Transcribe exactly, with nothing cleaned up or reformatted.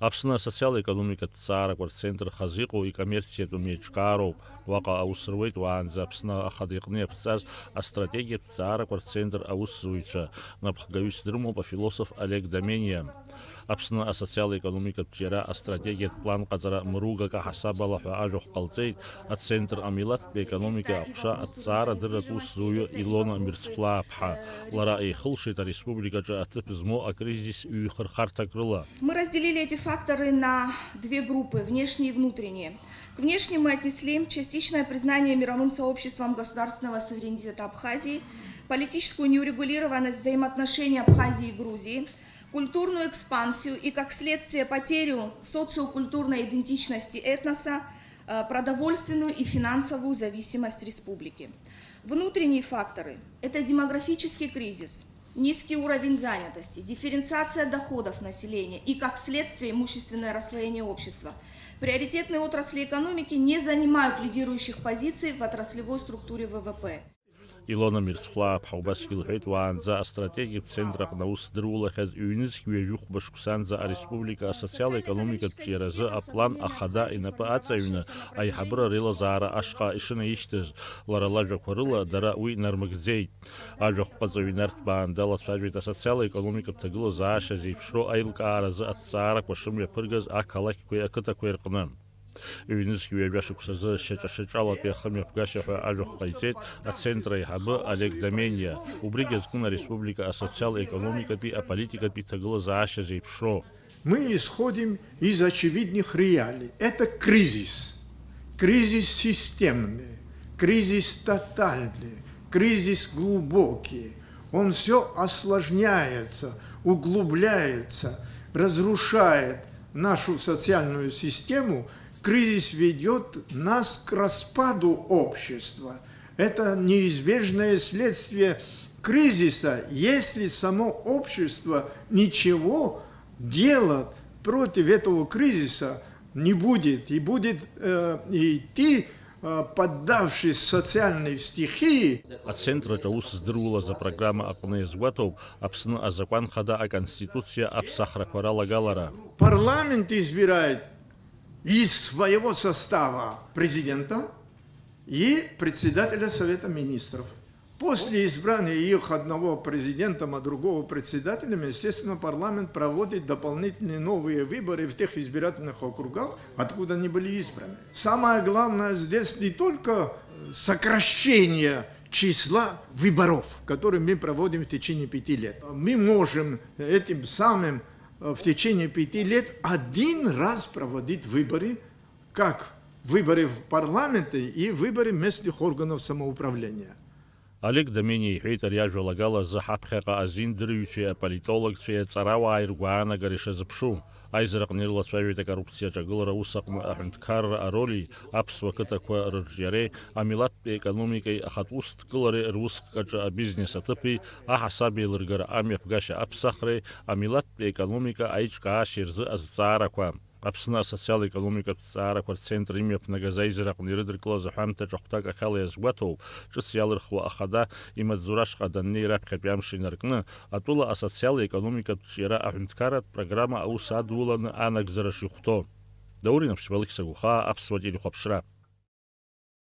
Аԥсны асоциал-економикатә ҭҵаарақәа рцентр хазы иҟоу икоммерциатәым еиҿкаароуп. Уаҟа аус руеит уаанӡа Аԥсны Ахада иҟны иаԥҵаз астратегиатә ҭҵаарақәа рцентр аусзуҩцәа, напхгаҩыс дрымоуп афилософ Олег Домениа. Аԥсны асоциал-економикатә ҿиара астратегиатә план ҟаҵара мыругак аҳасаб ала ҳәа ажәахә ҟалҵеит ацентр амилаҭтә економика аҟәша аҭҵаарадырратә усзуҩы Илона Мирцхәлааԥҳа. Лара еихылшеит ареспубликаҿы аҭыԥ змоу акризис ҩхырхарҭак рыла. Мы разделили эти факторы на две группы, внешние и внутренние. К внешним мы отнесли частичное признание мировым сообществом государственного суверенитета Абхазии, политическую неурегулированность взаимоотношений Абхазии и Грузии, культурную экспансию и, как следствие, потерю социокультурной идентичности этноса, э, продовольственную и финансовую зависимость республики. Внутренние факторы — это демографический кризис, низкий уровень занятости, дифференциация доходов населения и, как следствие, имущественное расслоение общества. Приоритетные отрасли экономики не занимают лидирующих позиций в отраслевой структуре В В П. Илона Мирцхәлааԥҳа убасгьы лҳәеит, уаанӡа астратегиатә центр аҟны аус дырулахьаз ҩнызқь ҩажәи хәба шықәсанӡа ареспублика асоциал-економикатә ҿиаразы аплан ахада инапы аҵаҩны аиҳабыра реилазаара ашҟа ишынаишьҭыз, лара лажәақәа рыла, дара уи нармыгӡеит. Ажәахә ҟаҵаҩ инарҭбаан далацәажәеит асоциал-економикатә ҭагылазаашьа зеиԥшроу аилкааразы аҭҵаарақәа шымҩаԥыргаз ақалақьқәеи ақыҭақәеи рҟны. Ҩнызқь ҩажәа шықәсазы шьаҿа-шьаҿалатәи ахымҩаԥгашьа ҳәа ажәахә ҟаиҵеит ацентр аиҳабы Олег Домениа. Убригь азкын ареспублика асоциал-економикатәи аполитикатәи ҭагылазаашьа зеиԥшроу. Мы исходим из очевидных реалий. Это кризис. Кризис системный, кризис тотальный, кризис глубокий. Он все осложняется, углубляется, разрушает нашу социальную систему. Кризис ведет нас к распаду общества. Это неизбежное следствие кризиса, если само общество ничего делать против этого кризиса не будет и будет, э, идти, э, поддавшись социальной стихии. Ацентрраҿы аус здыруаз апрограмма аҟны иазгәаҭоуп Аԥсны азакәан хада аконституциа аԥсахрақәа ралагалара. Парламент избирает из своего состава президента и председателя Совета министров. После избрания их одного президентом, а другого председателем, естественно, парламент проводит дополнительные новые выборы в тех избирательных округах, откуда они были избраны. Самое главное здесь не только, э, сокращение числа выборов, которые мы проводим в течение пяти лет. Мы можем этим самым, э, в течение пяти лет один раз проводить выборы, как выборы в парламенты и выборы местных органов самоуправления. Олег Домениа иҳәеит, ари ажәалагала азы ҳаԥхьаҟа азин дырҩцәеи аполитологцәеи аҵарауааи ргәаанагара ишазыԥшу. Аизараҟны ирылацәажәеит акоррупциа аҿагылара аус аҟны аҳәынҭқарра ароли, аԥсуа қыҭақәа рырҿиареи, амилаҭтәи економикеи, ахатә ус дкылареи руск аҿы абизнес аҭыԥи, аҳасаб еилыргара амҩаԥгашьа аԥсахреи, амилаҭтәи економика аиҿкаашьеи рзы азҵаарақәа. Аԥсны асоциал-економикатә ҭҵаарақәа рцентр имҩаԥнагаз аизараҟны ирыдыркылаз аҳәамҭаҿы ахәҭак ахьала иазгәаҭоу, ҿыц иалырхуа ахада имаҵзура ашҟа даннеи раԥхьатәи амш инаркны, атәыла асоциал-економикатә ҿиара аҳәынҭқарратә программа аус адуланы анагӡара шихәҭоу. Даур Инаԥшьба, Алықьса Гәхаа, Аԥсуа телехәаԥшра.